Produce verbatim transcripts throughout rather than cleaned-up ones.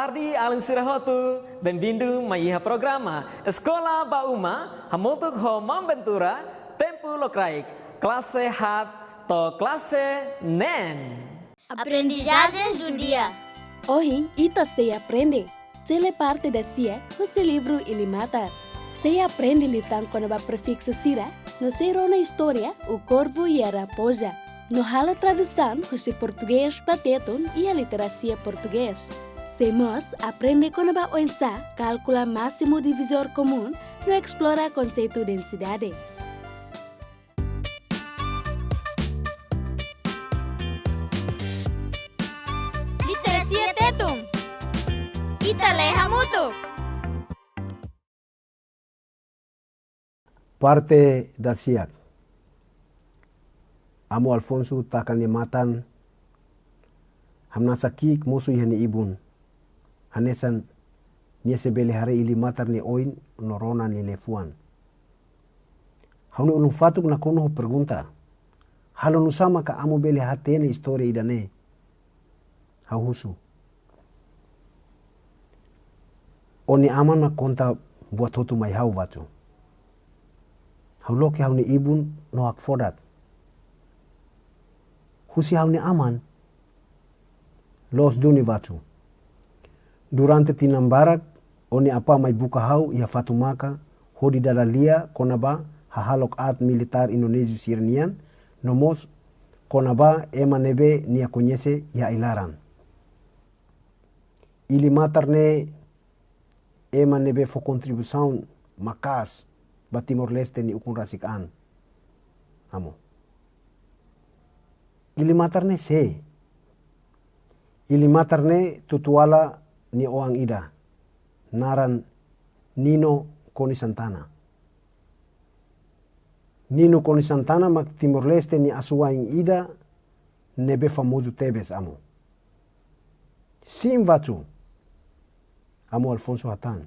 Tarde, alin sira hotu, bem-vindo mai iha programa Eskola ba Uma, hamutuk ho Maun Ventura, tempu lokraik, klase haat to'o klase neen. Aprendizagem do dia. Ohin ita sei aprende. Sei lee parte dadeer husi livru Ilimatar. Sei aprende liután kona-ba prefiksu sira, no sei rona istória O Corvo e a Raposa. No halo tradusaun husi portugés ba tetun iha literasia portugés. Sei mós aprende kona-ba oinsá kalkula másimu divizór komún no esplora konseitu densidade. Literasia Tetun. Ita lee hamutuk. Parte dadeer. Amu Alfonso taka nia matan, hamnasa ki'ik mosu iha nia ibun. Hanesan nia sei bele haree Ilimatar nia oin no rona nia liafuan. Ha'u-nia ulun-fatuk nakonu ho pergunta: "Halo nusá maka amu bele hatene istória ida-ne'e?" Ha'u husu. "Ó-nia aman mak konta buat hotu mai ha'u, Vacu. Ha'u loke ha'u-nia ibun no hakfodak." "Husi ha'u-nia aman?" "Loos duni, Vacu. Durante tinan barak, ó-nia apá mai buka ha'u iha Fatumaka, hodi dada lia kona-ba hahalok aat militár Indonézia sira-nian, no mós kona-ba ema ne'ebé nia koñese iha ai-laran. Ilimatar ne'e ema ne'ebé fó kontribuisaun maka'as ba Timor-Leste nia ukun rasik an, Amu." "Ilimatar ne'e sé?" "Ilimatar ne'e Tutuala nia oan ida, naran Nino Konis Santana. Nino Konis Santana mak Timor-Leste nia asuwa'in ida ne'ebé famozu tebes, Amu." "Sin, Vacu," Amu Alfonso hatán.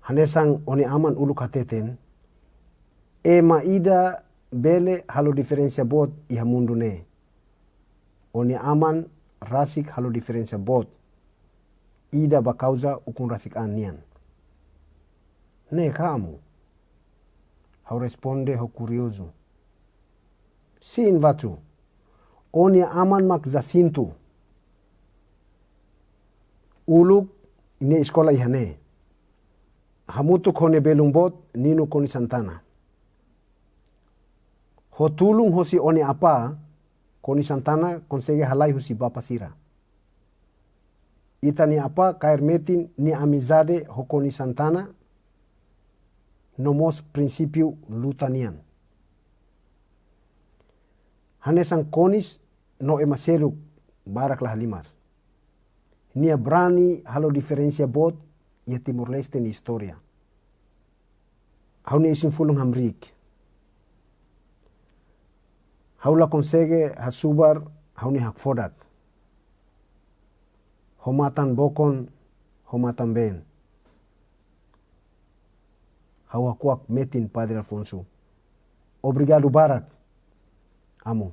"Hanesan ó-nia aman uluk hateten, ema ida bele halo diferensa boot iha mundu ne'e. Ó-nia aman rasik halo diferensa boot ida ba kauza ukun rasik an nian. Ne'e ka, Amu?" Ha'u responde ho kuriozu. "Sin, Vacu. Ó-nia aman mak Jacinto. Uluk nia eskola iha ne'e, hamutuk ho nia belun boot Nino Konis Santana. Ho tulun hosi ó-nia apá, Konis Santana konsege halai husi bapa sira. Ita-nia apá kaer metin nia amizade ho Konis Santana, no mós prinsípiu luta nian. Hanesan Konis no ema seluk barak la halimar. Nia brani halo diferensa boot iha Timor-Leste nia istória." Ha'u-nia isin-fulun hamriik. Ha'u la konsege hasubar ha'u-nia hakfodak. Ho matan bokon, ho matan been, ha'u hakuak metin Padre Alfonso: "Obrigadu barak, Amu,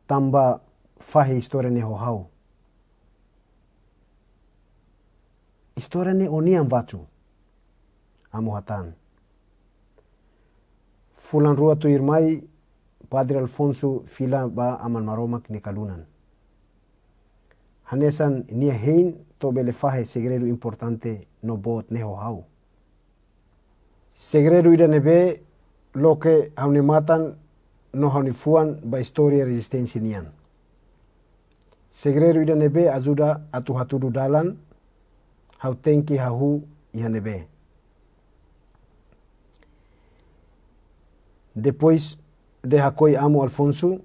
tanba fahe istória ne'e ho ha'u." "Istória ne'e ó-nian, Vacu?" Amu hatán. Fulan rua tuirmai, Padre Alfonso fila ba Aman Maromak nia kadunan. Hanesan nia hein to'o bele fahe segredu importante no boot ne'e ho ha'u. Segredu ida ne'ebé loke ha'u-nia matan no ha'u-nia fuan ba istória rezisténsia nian. Segredu ida ne'ebé ajuda atu hatudu dalan ha'u tenke hahú iha ne'ebé. Depois de hakoi Amu Alfonso,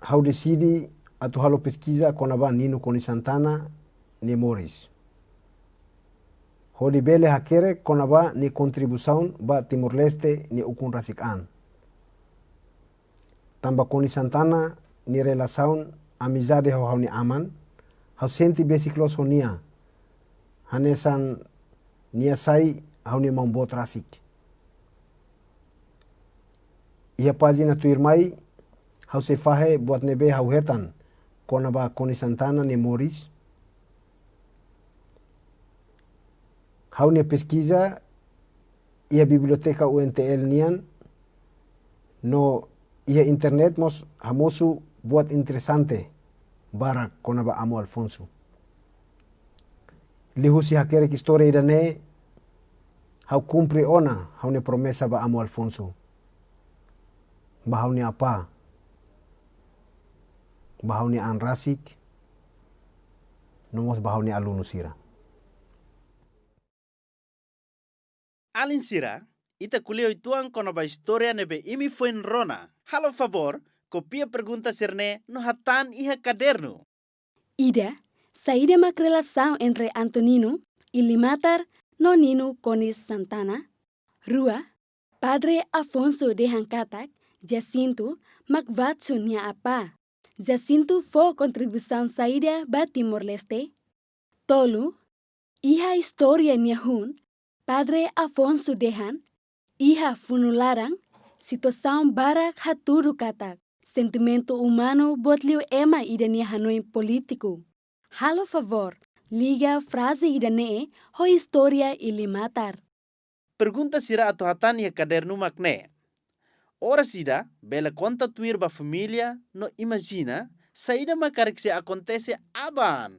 ha'u deside atu halo peskiza kona-ba Nino Konis Santana nia moris, hodi bele hakerek kona-ba nia kontribuisaun ba Timor-Leste nia ukun rasik an. Tanba Konis Santana nia relasaun amizade ho ha'u-nia aman, ha'u sente besik loos ho nia, hanesan nia sai ha'u-nia maun-boot rasik. Iha pájina tuirmai, ha'u sei fahe buat ne'ebé ha'u hetan kona-ba Konis Santana nia moris. Ha'u-nia peskiza iha biblioteka U N T L nian, no iha internet mós hamosu buat interesante barak kona-ba Amu Alfonso. Liuhusi hakerek istória ida-ne'e, ha'u kumpre ona ha'u-nia promesa ba Amu Alfonso, ba ha'u-nia apá, ba ha'u-nia an rasik, no mós ba ha'u-nia alunu sira. Alin sira, ita ko'alia uitoan kona-ba istória ne'ebé imi foin rona. Halo favór, kopia pergunta sira-ne'e no hatán iha kadernu. Ida, saida mak relasaun entre Antonino, Ilimatar, no Nino Konis Santana? Rua, Padre Afonso dehan katak Jacinto mak Watson nia apá. Jacinto fó kontribuisaun saida ba Timor-Leste? Tolu, iha istória nia hun, Padre Afonso dehan, iha funu laran, situasaun barak hatudu katak sentimentu umanu boot liu ema ida nia hanoin polítiku. Halo favór, liga fraze ida-ne'e ho istória Ilimatar. Pergunta sira atu hatán iha kadernu mak ne'e. Oras ida, bele konta tuir ba família no imajina saida mak karik sei akontese aban.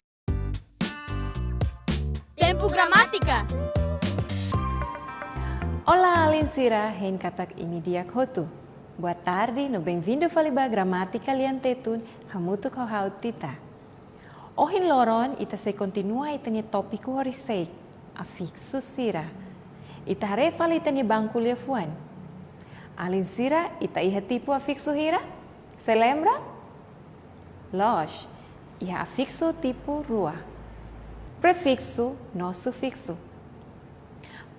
Tempu Gramátika. Olá, alin sira, hein katak imi di'ak hotu. Boa tarde, no bem-vindo fali ba Gramátika Lian Tetun, hamutuk ho ha'u Tita. Ohin loron, ita sei kontinua ita-nia tópiku horisehik, afiksu sira. Ita haree fali ita-nia banku liafuan. Alin sira, ita iha tipu afiksu hira? Sei lembra? Loos, iha afiksu tipu rua. Prefiksu no sufiksu.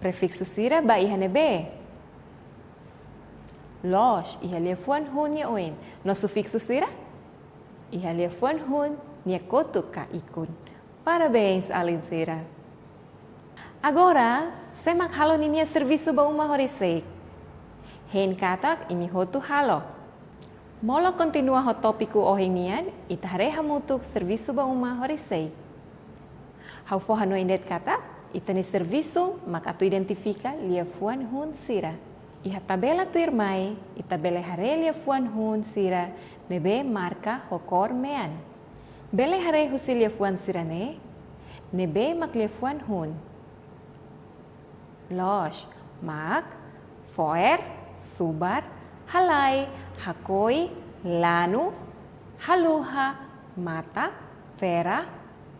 Prefiksu sira ba iha ne'ebé? Loos, iha liafuan hun nia oin. No sufiksu sira? Iha liafuan hun nia kotuk ka ikun. Parabéns, alin sira. Agora, sé mak halo ninia servisu ba uma horisehik? Hein katak imi hotu halo. Molok kontinua ho tópiku ohin nian, ita haree hamutuk servisu ba uma horisehik. Ha'u fó hanoin de'it katak, ita-nia servisu mak atu identifika liafuan hun sira. Iha tabela tuirmai, ita bele haree liafuan hun sira ne'ebé marka ho kór mean. Bele haree husi liafuan sira-ne'e, ne'ebé mak liafuan hun. Loos, mak, fo'er, subar, halai, hakoi, lanu, haluha, matak, fera,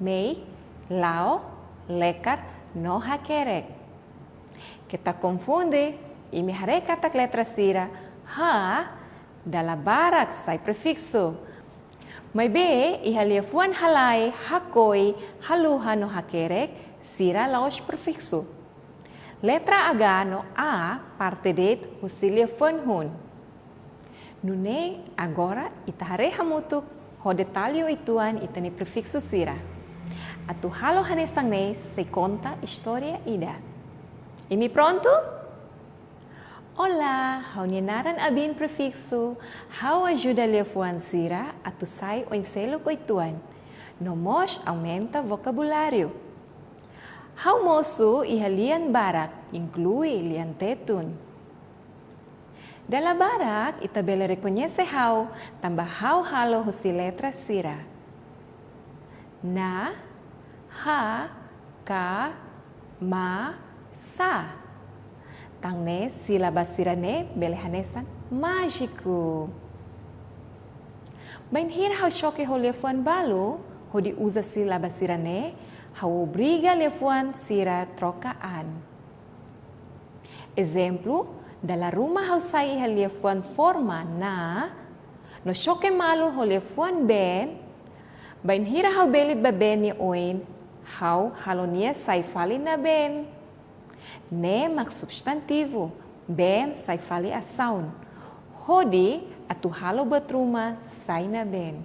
meik, la'o, lekar, no hakerek. Keta konfunde, imi haree katak letra sira, ha, dala barak sai prefiksu. Maibé, iha liafuan halai, hakoi, haluha no hakerek, sira la'ós prefiksu. Letra H no A parte de'it husi liafuan hun. Nune'e, agora ita haree hamutuk ho detalle uitoan ita-nia prefiksu sira. Atu halo hanesan ne'e sei konta istória ida. Imi prontu? Olá, ha'u-nia naran Abin Prefiksu, ha'u ajuda liafuan sira atu sai oin seluk uitoan, no mós aumenta vokabuláriu. Ha'u mosu iha lian barak, inklui lian Tetun. Dala barak ita bele rekoñese ha'u, tanba ha'u halo husi letra sira. Na, ha, ka, ma, sa. Tan ne'e sílaba sira-ne'e bele hanesan májiku. Bainhira ha'u xoke ho liafuan balu, hodi uza sílaba sira-ne'e, ha'u obriga liafuan sira troka an. Ezemplu, dala ruma ha'u sai iha liafuan forma na, no xoke malu ho liafuan been, bainhira ha'u belit ba been nia oin, ha'u halo nia sai fali nabeen. Ne'e mak substantivu, been sai fali asaun. Hodi atu halo buat ruma sai nabeen.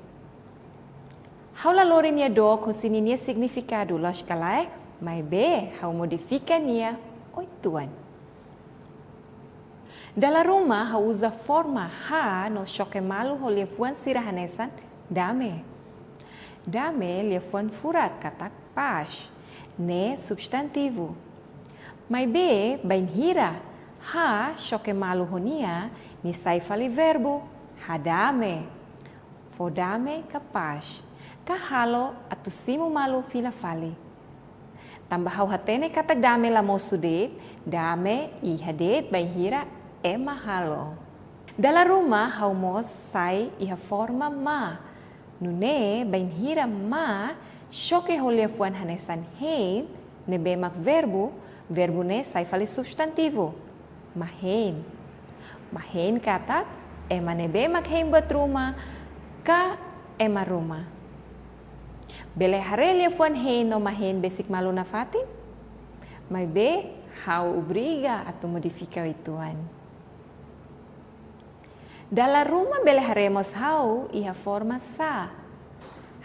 Ha'u la lori nia dook husi ninia signifikadu, loos ka lae, maibé ha'u modifika nia uitoan. Dala ruma ha'u uza forma ha no xoke malu ho liafuan sira hanesan dame. Dame liafuan furak katak paz, ne'e substantivu. Maibé bainhira ha xoke malu ho nia, nia sai fali verbu, hadame, fó dame ka paz, ka halo atu simu malu fila fali. Tanba ha'u hatene katak dame la mosu de'it, dame iha de'it bainhira ema halo. Dala ruma ha'u mós sai iha forma ma. Nune'e bainhira ma xoke ho liafuan hanesan hein, ne'ebé mak verbu, verbu ne'e sai fali substantivu. Mahein. Mahein katak ema ne'ebé mak hein buat ruma, ka ema ruma. Bele haree liafuan hein no mahein besik malu nafatin? Maibé ha'u obriga atu modifika uitoan. Dala ruma bele haree mós ha'u iha forma sa.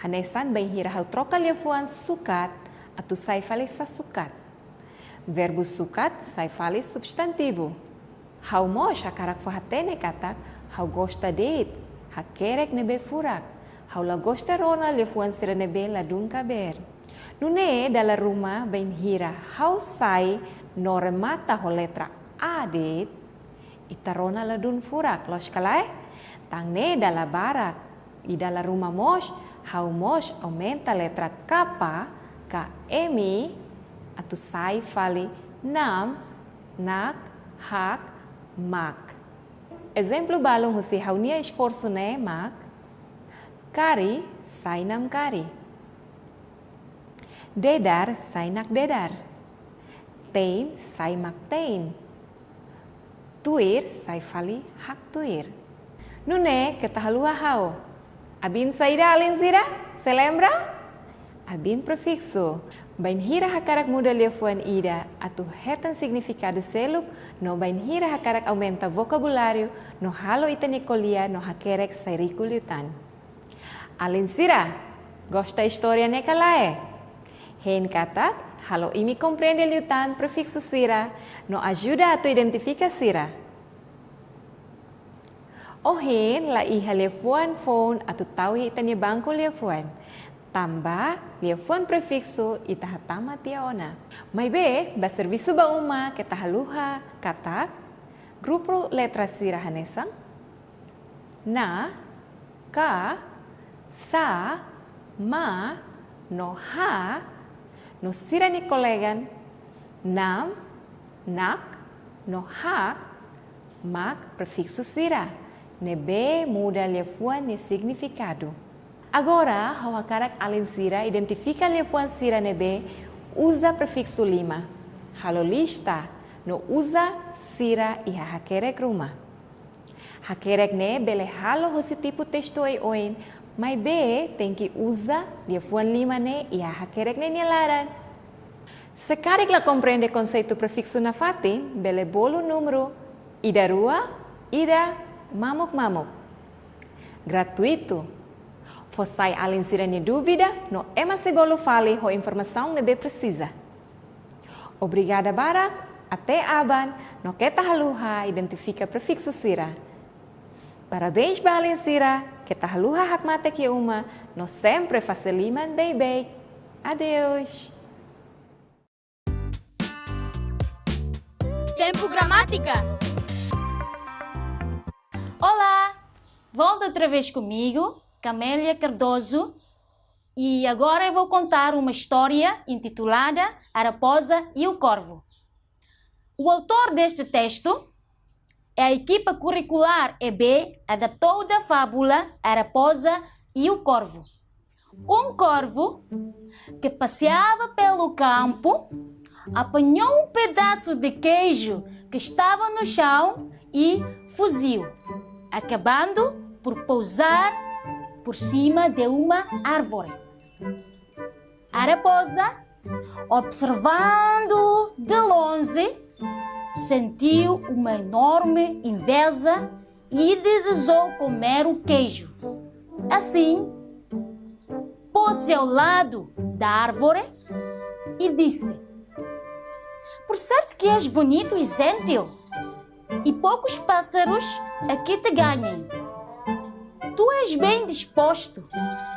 Hanesan bainhira ha'u troka liafuan sukat atu sai fali sasukat. Verbu sukat sai fali substantivu. Ha'u mós hakarak fó hatene katak ha'u gosta de'it hakerek ne'ebé furak. Ha'u la gosta rona liafuan sira ne'ebé ladún kabeer. Nune'e dala ruma bainhira ha'u sai no remata ho letra A de'it, ita rona ladún furak, loos ka lae? Tan ne'e dala barak, i dala ruma mós, ha'u mós aumenta letra K ka M atu sai fali nam, nak, hak, mak. Ezemplu balun husi ha'u-nia esforsu ne'e mak: kari sai nam kari. Dedar sai nak dedar. Tein sai mak tein. Tuir sai fali hak tuir. Nune'e keta haluha ha'u. Abin saida, alin sira? Sei lembra? Abin prefiksu. Bainhira hakarak muda liafuan ida atu hetan signifikadu seluk, no bainhira hakarak aumenta vokabuláriu no halo ita-nia ko'alia no hakerek sai riku liután. Alin sira, gosta istória ne'e ka lae? Hein katak halo imi komprende liután prefiksu sira no ajuda atu identifika sira. Ohin la iha liafuan foun atu tau iha ita-nia banku liafuan. Tanba liafuan prefiksu ita hatama tiha ona. Maibé, ba servisu ba uma keta haluha katak grupu letra sira hanesan na, ka, sa, ma, no ha, no sira-nia kolega nam, nak, no hak, mak prefiksu sira ne'ebé muda liafuan nia signifikadu. Agora, ha'u hakarak alin sira identifika liafuan sira ne'ebé uza prefiksu lima. Halo lista no uza sira iha hakerek ruma. Hakerek ne'e bele halo husi tipu testu oioin, maibé tenke uza liafuan lima ne'e iha hakerek ne'e nia laran. Se karik la komprende konseitu prefiksu nafatin, bele bolu númeru ida rua ida mamuk mamuk. Gratuitu. Fó sai alin sira-nia dúvida no ema sei bolu fali ho informasaun ne'ebé presiza. Obrigada barak, até aban, no keta haluha identifika prefiksu sira. Parabéns ba alin sira, keta haluha hakmatek iha uma, no sempre fase liman beibeik. Adeus! Tempu Gramátika. Olá! Volta outra vez comigo, Camélia Cardoso, e agora eu vou contar uma história intitulada A Raposa e o Corvo. O autor deste texto é a equipa curricular E B, adaptou da fábula A Raposa e o Corvo. Um corvo que passeava pelo campo apanhou um pedaço de queijo que estava no chão e fugiu, acabando por pousar por cima de uma árvore. A raposa, observando de longe, sentiu uma enorme inveja e desejou comer o queijo. Assim, pôs-se ao lado da árvore e disse: "Por certo que és bonito e gentil, e poucos pássaros aqui te ganhem." Tu és bem disposto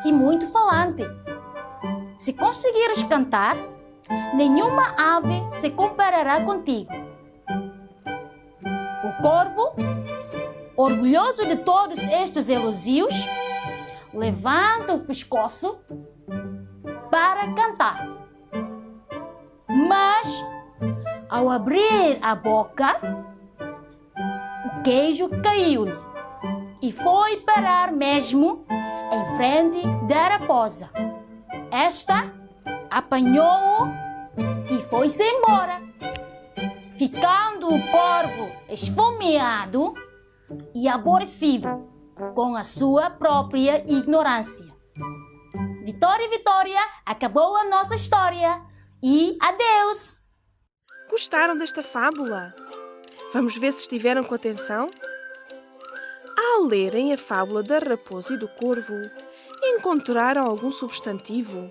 e muito falante. Se conseguires cantar, nenhuma ave se comparará contigo. O corvo, orgulhoso de todos estes elogios, levanta o pescoço para cantar. Mas, ao abrir a boca, o queijo caiu-lhe e foi parar mesmo em frente da raposa. Esta apanhou-o e foi-se embora, ficando o corvo esfomeado e aborrecido com a sua própria ignorância. Vitória, Vitória, acabou a nossa história e adeus! Gostaram desta fábula? Vamos ver se estiveram com atenção? Ao lerem a fábula da raposa e do corvo, encontraram algum substantivo?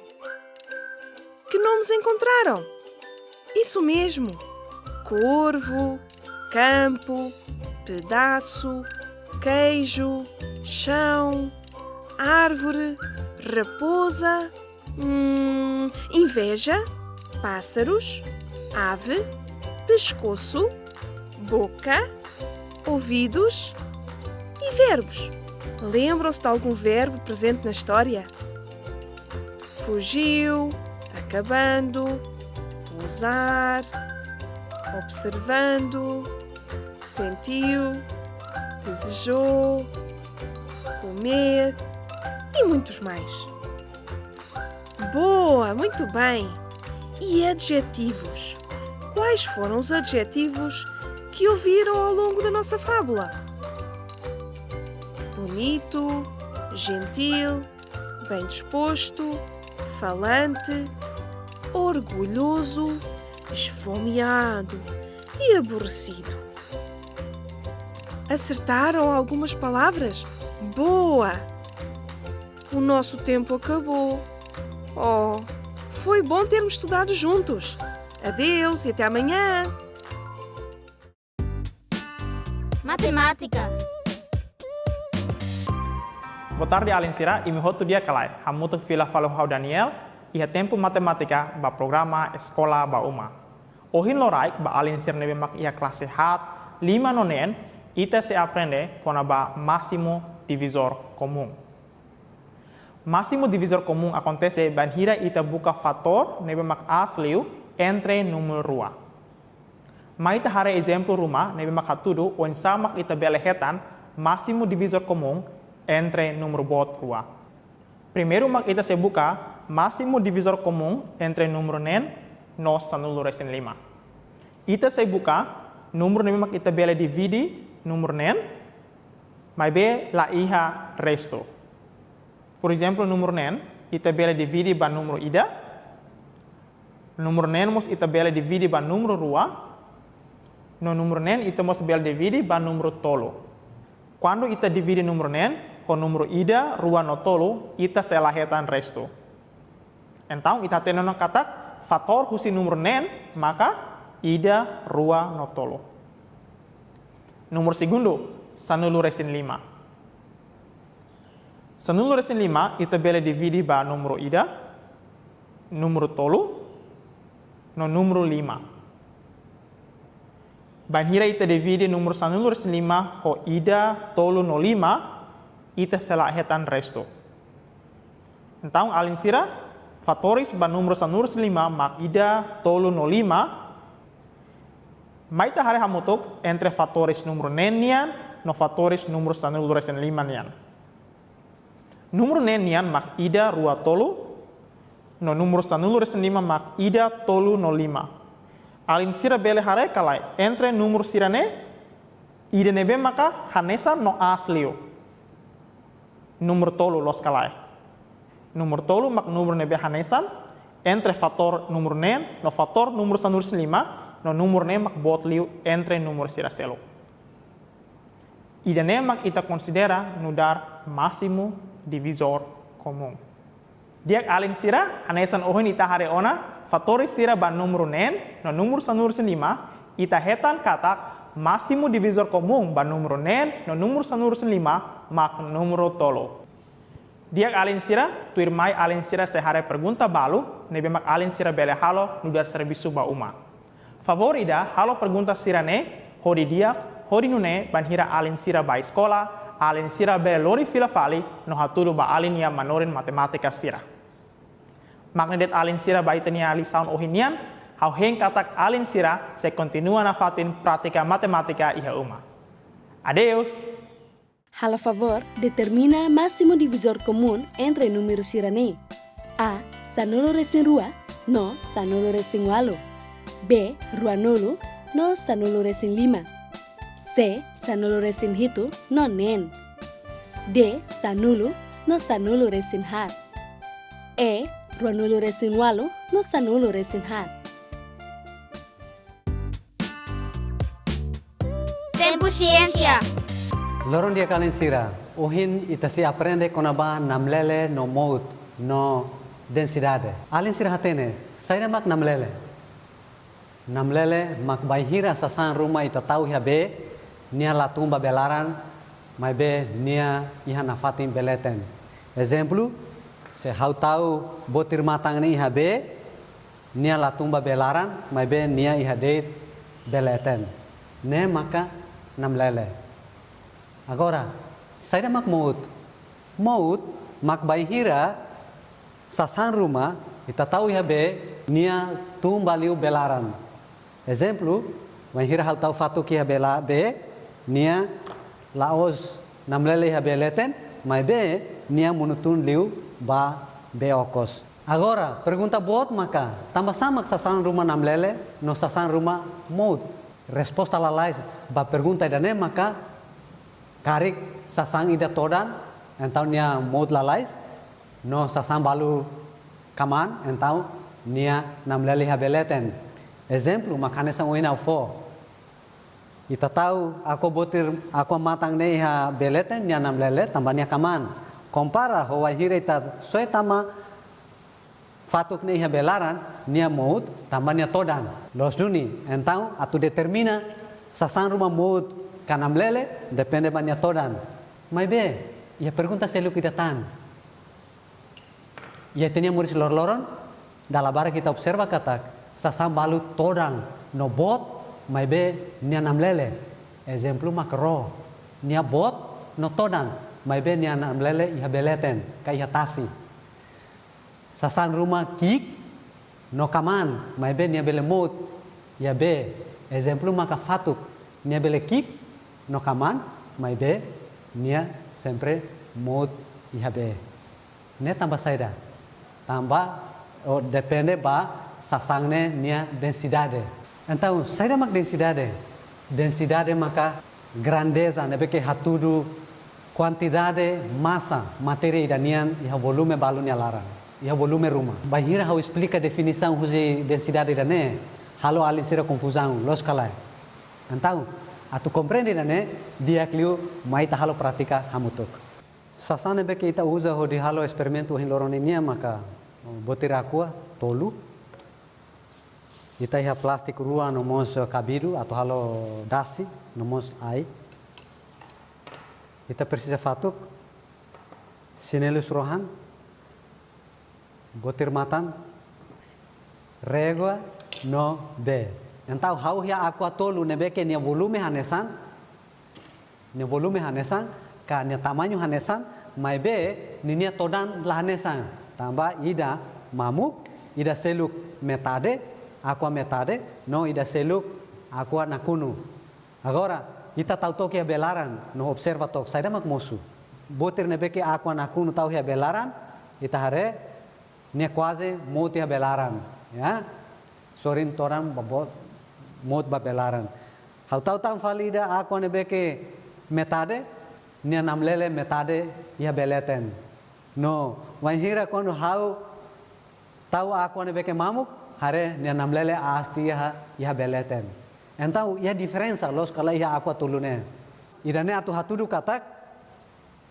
Que nomes encontraram? Isso mesmo! Corvo, campo, pedaço, queijo, chão, árvore, raposa, hum, inveja, pássaros, ave, pescoço, boca, ouvidos e verbos. Lembram-se de algum verbo presente na história? Fugiu, acabando, usar, observando, sentiu, desejou, comer e muitos mais. Boa, muito bem! E adjetivos? Quais foram os adjetivos que ouviram ao longo da nossa fábula? Bonito, gentil, bem disposto, falante, orgulhoso, esfomeado e aborrecido. Acertaram algumas palavras? Boa! O nosso tempo acabou. Oh, foi bom termos estudado juntos. Adeus e até amanhã! Matemátika. Boa tarde, alin sira, imi hotu di'ak ka lae? Hamutuk fila fali ho ha'u Daniel, iha tempu matemátika ba programa Eskola ba Uma. Ohin loraik ba alin sira ne'ebé mak iha klase haat, lima no neen, ita sei aprende kona-ba másimu divizór komún. Másimu divizór komún akontese bainhira ita buka fatór ne'ebé mak aas liu entre númeru rua. Mai ita haree ezemplu ruma ne'ebé mak hatudu oinsá mak ita bele hetan másimu divizór komún entre númeru boot rua. Primeiru mak ita sei buka másimu divizór komún entre númeru neen no sanulu-resin-lima. Ita sei buka númeru ne'ebé mak ita bele divide númeru neen, maibé la iha restu. Porezemplu, númeru neen, ita bele divide ba númeru ida. Númeru neen mós ita bele divide ba númeru rua. No númeru neen ita mós bele divide ba númeru tolu. Kuandu ita divide númeru neen ho númeru ida, rua no tolu, ita sei la hetan restu. Entaun, ita hatene ona katak fatór husi númeru neen maka ida, rua no tolu. Númeru segundu, sanulu-resin-lima. Sanulu-resin-lima ita bele divide ba númeru ida, númeru tolu, no númeru lima. Bainhira ita divide númeru sanulu-resin-lima ho ida, tolu no lima, ita sei la hetan restu. Entaun, alin sira, fatór ba númeru sanulu-resin-lima mak ida, tolu no lima. Mai ita haree hamutuk entre fatór númeru neen nian no fatór númeru sanulu-resin-lima nian. Númeru neen nian mak ida, rua, tolu, no númeru sanulu-resin-lima mak ida, tolu no lima. Alin sira bele haree ka lae, entre númeru sira-ne'e, ida ne'ebé maka hanesan no aas liu? Númeru tolu, loos ka lae? Númeru tolu mak númeru ne'ebé hanesan entre fatór númeru neen no fatór númeru sanulu-resin-lima, no númeru ne'e mak boot liu entre númeru sira seluk. Ida-ne'e mak ita konsidera nu'udar másimu divizór komún. Di'ak, alin sira, hanesan ohin ita haree ona, fatór sira ba númeru neen no númeru sanulu-resin-lima, ita hetan katak másimu divizór komún ba númeru neen no númeru sanulu-resin-lima mak númeru tolu. Di'ak alin sira, tuirmai alin sira sei haree pergunta balu ne'ebé mak alin sira bele halo nu'udar servisu ba uma. Favór ida, halo pergunta sira-ne'e ho di'ak, hodi nune'e bainhira alin sira bá eskola, alin sira bele lori fila fali no hatudu ba alin nia manorin matemátika sira. Mak ne'e de'it alin sira ba ita-nia lisaun ohin nian, ha'u hein katak alin sira sei kontinua nafatin pratika matemátika iha uma. Adeus! Halo favór, determina másimu divizór komún entre númeru sira-ne'e. A, sanulu-resin-rua no sanulu-resin-ualu. B, ruanulu no sanulu-resin-lima. C, sanulu-resin-hitu no neen. D, sanulu no sanulu-resin-haat. E, ruanulu-resin-ualu no sanulu-resin-haat. Tempu Siénsia. Loron di'ak alin sira, ohin ita sei aprende kona-ba namlele no mout no densidade. Alin sira hatene, saida mak namlele? Namlele mak bainhira sasán ruma ita tau iha bee, nia la tun ba bee laran, maibé nia iha nafatin bee leten. Ezemplu, se ha'u tau botir matan ne'e iha bee, nia la tun ba bee laran, maibé nia iha de'it bee leten. Ne'e maka namlele. Agora, saida mak mout? Mout mak bainhira sasán ruma ita tau iha bee, nia tun ba liu bee laran. Ezemplu, bainhira ha'u tau fatuk iha bee la-, bee, nia la'ós namlele iha bee leten, maibé nia monu tun liu ba bee okos. Agora, pergunta boot maka, tanbasá mak sasán ruma namlele no sasán ruma mout? Resposta lalais ba pergunta ida-ne'e maka, karik sasán ida todan, entaun nia mout lalais, no sasán balu kmaan, entaun nia namlele iha bee leten. Ezemplu mak hanesan ohin ha'u fó. Ita tau Aqua botir, Aqua matan ne'e iha bee leten, nia namlele tanba nia kmaan. Kompara ho bainhira ita soe tama fatuk ne'e iha bee laran, nia mout tanba nia todan. Loos duni, entaun atu determina sasán ruma mout ka namlele, depende ba nia todan. Maibé, iha pergunta seluk ida tan. Iha ita-nia moris loroloron, dala barak ita observa katak sasán balu todan no boot, maibé nia namlele. Ezemplu mak ró, nia boot no todan, maibé nia namlele iha bee leten ka iha tasi. Sasán ruma ki'ik no kmaan, maibé nia bele mout iha bee. Ezemplu maka fatuk, nia bele ki'ik no kmaan, maibé nia sempre mout iha bee. Ne'e tanba saida? Tanba, ou depende ba sasán ne'e nia densidade. Entaun, saida mak densidade? Densidade maka grandeza ne'ebé ke hatudu kuantidade masa matéria ida nian iha volume balu nia laran, iha volume ruma. Bainhira ha'u esplika definisaun husi densidade ida-ne'e, halo alin sira konfuzaun, loos ka lae? Entaun, atu komprende ida-ne'e, di'ak liu mai ita halo prátika hamutuk. Sasán ne'ebé ke ita uza hodi halo esperimentu ohin loron ninian maka botir Aqua tolu. Ita iha plástiku rua no mós kabidu atu halo dasi no mós ai. Ita presiza fatuk, xinelus rohan, botir matan, régua no bee. Entaun ha'u iha Aqua tolu ne'ebé ke nia volume hanesan, nia volume hanesan, ka nia tamañu hanesan, maibé ninia todan la hanesan. Tanba ida mamuk, ida seluk metade, Aqua metade, no ida seluk Aqua nakonu. Agora, ita tau took iha bee laran, no observa took, saida mak mosu? Botir ne'ebé ke Aqua nakonu tau iha bee laran, ita haree, nia kuaze mout iha bee laran, ya. Sorin todan ba bo-, mout ba bee laran. Ha'u tau tan fali ida Aqua ne'ebé ke metade, nia namlele metade iha bee leten. No, bainhira kuandu ha'u tau Aqua ne'ebé ke mamuk, haree nia namlele aas tiha iha bee leten. Entaun, iha diferensa, loos ka lae, iha Aqua tolu ne'e. Ida-ne'e atu hatudu katak,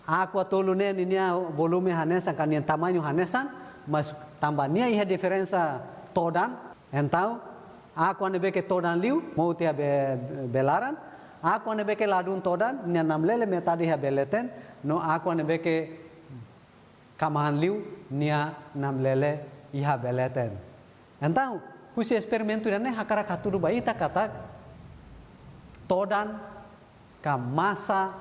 Aqua tolu ne'e ninia volume hanesan ka nia tamañu hanesan, mas tanba nia iha diferensa todan, entaun Aqua ne'ebé ke todan liu, mout iha bee, bee laran, Aqua ne'ebé ke ladún todan, nia namlele metade iha beleten, no aqua ne'ebé ke kmaan liu, nia namlele iha beleten. Entaun, husi esperimentu ida-ne'e hakarak hatudu ba ita katak todan ka masa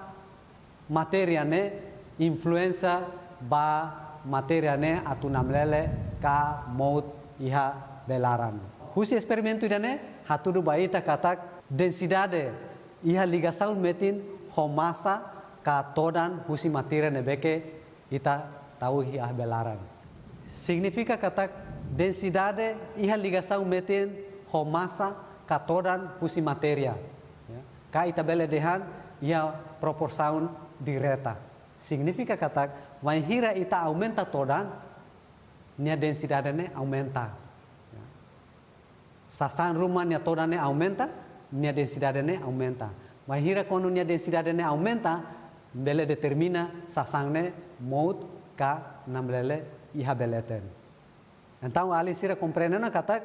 matéria ne'e influénsia ba matéria ne'e atu namlele ka mout iha bee laran. Husi esperimentu ida-ne'e hatudu ba ita katak densidade iha ligasaun metin ho masa ka todan husi matéria ne'ebé ke ita tau iha bee laran. Signifika katak densidade iha ligasaun metin ho masa ka todan husi matéria. Ya. Ka ita bele dehan iha proporsaun direta. Signifika katak, wainhira ita aumenta todan, nia densidade ne'e aumenta. Ya. Sasán ruma nia todan ne'e aumenta, nia densidade ne'e aumenta. Wainhira kuandu nia densidade ne'e aumenta, bele determina sasán ne'e mout ka namlele iha beleten. Entaun, alin sira komprende ona katak,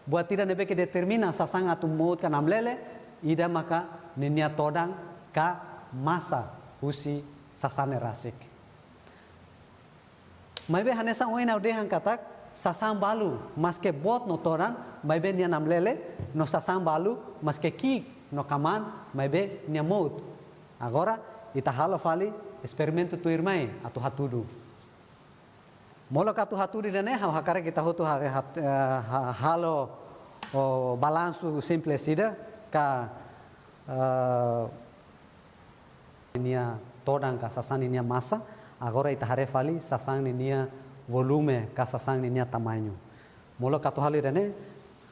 buat ida ne'ebé ke determina sasán atu mout ka namlele, ida maka ninia todan ka masa husi sasán ne'e rasik. Maibé hanesan ohin ha'u dehan katak, sasán balu, maske boot no todan, maibé nia namlele, no sasán balu, maske ki'ik no kmaan, maibé nia mout. Agora, ita halo fali esperimentu tuirmai atu hatudu. Molok atu hatudu ida-ne'e, ha'u hakarak ita hotu ha-, hat-, eh, ha-, halo, o, balansu simples ida, ka, eh, nia todan ka sasán ninia masa, agora ita haree fali sasán ninia volume ka sasán ninia tamañu. Molok atu halo ida-ne'e,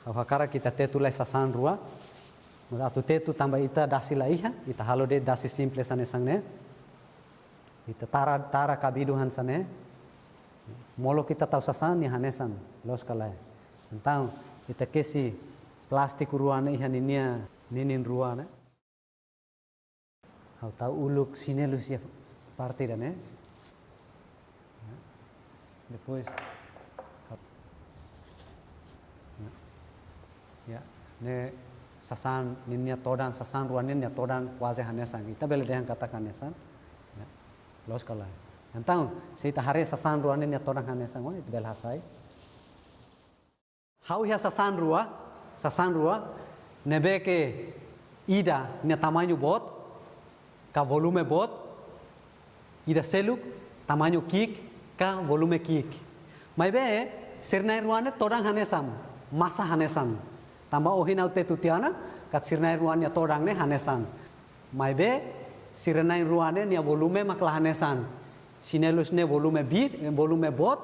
ha'u hakarak ita tetu lai sasán rua, atu tetu tanba ita dasi la iha, ita halo de'it dasi simples hanesan ne'e. Ita tara, tara kabidu hanesan ne'e. Molok ita tau sasán nia hanesan, loos ka lae. Entaun, ita kesi plástiku rua ne'e iha ninia ninin rua ne'e. Ha'u tau uluk xinelus iha parte ida-ne'e. Ya. Depois, ya. Ya, ne'e sasán ninia todan, sasán rua ne'e nia todan kuaze hanesan. Ita bele dehan katak hanesan. Ya. Loos ka lae. Entaun, se ita haree sasán rua ne'e nia todan hanesan, oh, ita bele hasai. Ha'u iha sasán rua, sasán rua, ne'ebé ke ida nia tamañu boot, ka volume boot, ida seluk, tamañu ki'ik, ka volume ki'ik. Maibé, sira na'in rua ne'e todan hanesan, masa hanesan. Tanba ohin ha'u tetu tiha ona, katak sira na'in rua nia todan ne'e hanesan. Maibé, sira na'in rua ne'e nia volume mak la hanesan. Xinelus ne'e volume bi-, volume boot,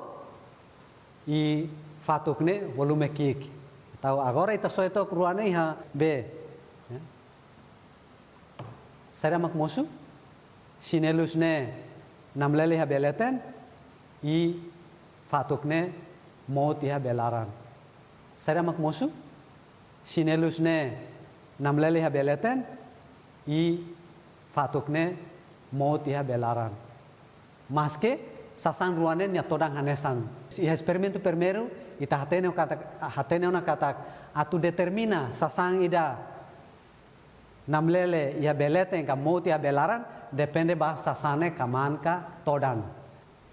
i fatuk ne'e volume ki'ik. Entaun agora ita soe took rua ne'e iha bee. Ya. Saida mak mosu? Xinelus ne'e namlele iha beleten, i fatuk ne'e mout iha bee laran. Saida mak mosu? Xinelus ne'e namlele iha beleten, i fatuk ne'e mout iha bee laran. Maske, sasán rua ne'e nia todan hanesan. Iha esperimentu primeiru, ita hatene ona katak, hatene ona katak, atu determina sasán ida namlele iha beleten ka mout iha bee laran, depende ba sasán ne'e kmaan ka todan.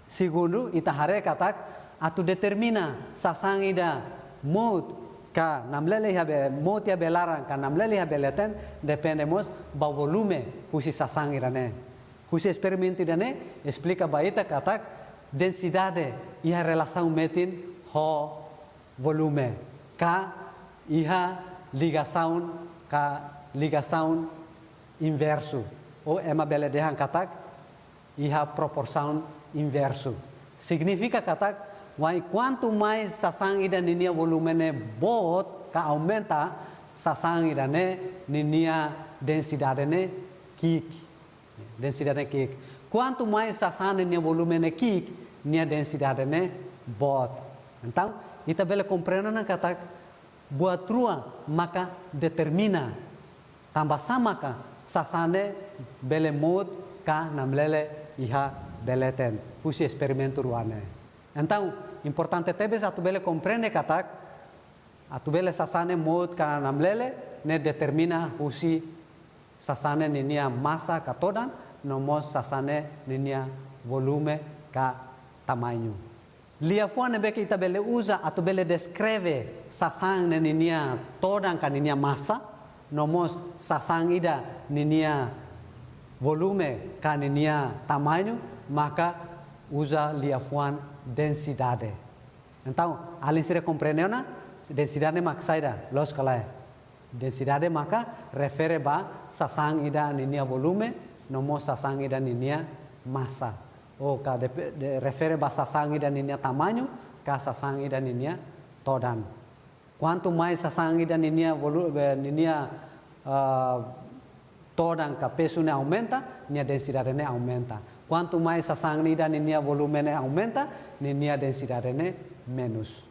Segundu, ita haree katak, atu determina sasán ida mout ka namlele iha be-, mout iha bee laran ka namlele iha beleten, depende mós ba volume husi sasán ida-ne'e. Husi esperimentu ida-ne'e esplika ba ita katak densidade iha relasaun metin ho volume, ka iha ligasaun, ka ligasaun inversu. Ou ema bele dehan katak iha proporsaun inversu. Signifika katak, wainhira kuantu mais sasán ida ninia volume ne'e boot ka aumenta, sasán ida-ne'e ninia densidade ne'e ki'ik. Densidade ki'ik. Kuantu mais sasán ne'e nia volume ne'e ki'ik, nia densidade ne'e boot. Entaun, ita bele komprende ona katak buat rua maka determina tanba sá maka sasán ne'e bele mout ka namlele iha beleten husi esperimentu rua ne'e. Entaun, importante tebes atu bele komprende katak atu bele sasán ne'e mout ka namlele, ne'e determina husi sasán ne'e ninia masa ka todan, no mós sasán ne'e ninia volume ka tamañu. Liafuan ne'ebé ke ita bele uza atu bele deskreve sasán ne'e ninia todan ka ninia masa, no mós sasán ida ninia volume ka ninia tamañu, maka uza liafuan densidade. Entaun, alin sira komprende ona, densidade mak saida, loos ka lae? Densidade maka refere ba sasán ida ninia volume, no mós sasán ida ninia masa. Ou ka de, de, refere ba sasán ida ninia tamañu, ka sasán ida ninia todan. Kuantu mais sasán ida ninia volu-, eh, ninia, ah, todan ka pezu ne'e aumenta, nia densidade ne'e aumenta. Kuantu mais sasán ida ninia volume ne'e aumenta, ninia densidade ne'e menus.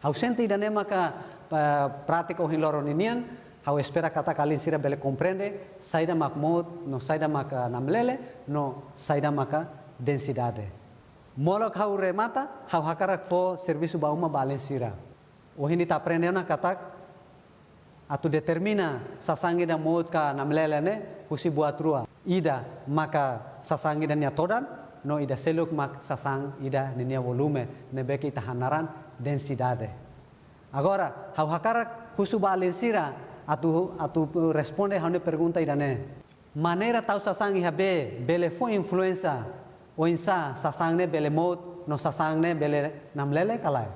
Ha'u sente ida-ne'e maka, eh, prátika ohin loron ninian, ha'u espera katak alin sira bele komprende saida mak mout, no saida maka namlele, no saida maka densidade. Molok ha'u remata, ha'u hakarak fó servisu ba uma ba alin sira. Ohin ita aprende ona katak atu determina sasán ida mout ka namlele ne'e husi buat rua. Ida maka sasán ida nia todan, no ida seluk mak sasán ida ninia volume, ne'ebé ke ita hanaran densidade. Agora, ha'u hakarak husu ba alin sira atu, atu responde ha'u-nia pergunta ida-ne'e. Maneira tau sasán iha bee bele fó influénsia oinsá sasán ne'e bele mout, no sasán ne'e bele namlele ka lae?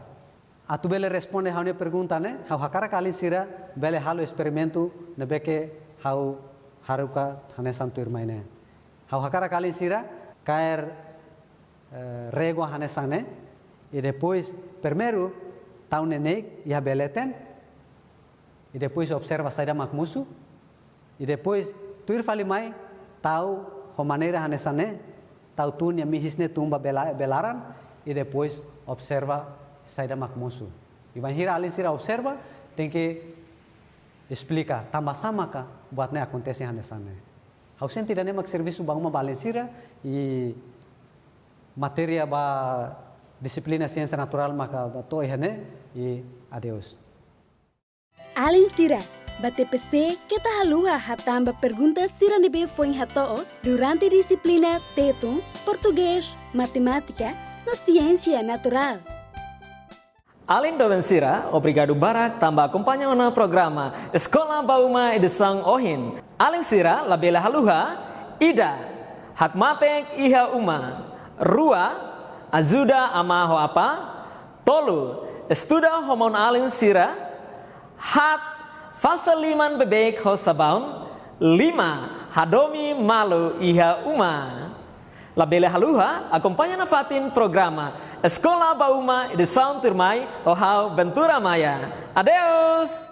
Atu bele responde ha'u-nia pergunta ne'e, ha'u hakarak alin sira bele halo esperimentu ne'ebé ke ha'u haruka hanesan tuirmai ne'e. Ha'u hakarak alin sira kaer, eh, régua hanesan ne'e, i depois, primeiru, tau neineik iha bee leten, i depois observa saida mak mosu, i depois, tuir fali mai, tau ho maneira hanesan ne'e, tau tun nia mihis ne'e tun ba bee la-, bee laran, i depois observa saida mak mosu. I bainhira alin sira observa, tenke esplika, tanbasá maka buat ne'e akontese hanesan ne'e. Ha'u sente ida-ne'e mak servisu ba uma ba alin sira, i matéria ba dixiplina siénsia naturál maka to'o iha ne'e, i adeus. Alin sira, ba T P C keta haluha hatán ba pergunta sira ne'ebé foin hato'o durante dixiplina Tetun, Portugés, Matemátika, no Siénsia Naturál. Alin doben sira, obrigadu barak tanba akompaña ona programa Eskola ba Uma edisaun ohin. Alin sira labele haluha, ida, hakmatek iha uma, rua, ajuda amá ho apá, tolu, estuda ho maun-alin sira, haat, fase liman beibeik ho sabaun, lima, hadomi malu iha uma. Labele haluha, akompaña nafatin programa Eskola ba Uma edisaun tuirmai ho ha'u Ventura Maia. Adeus!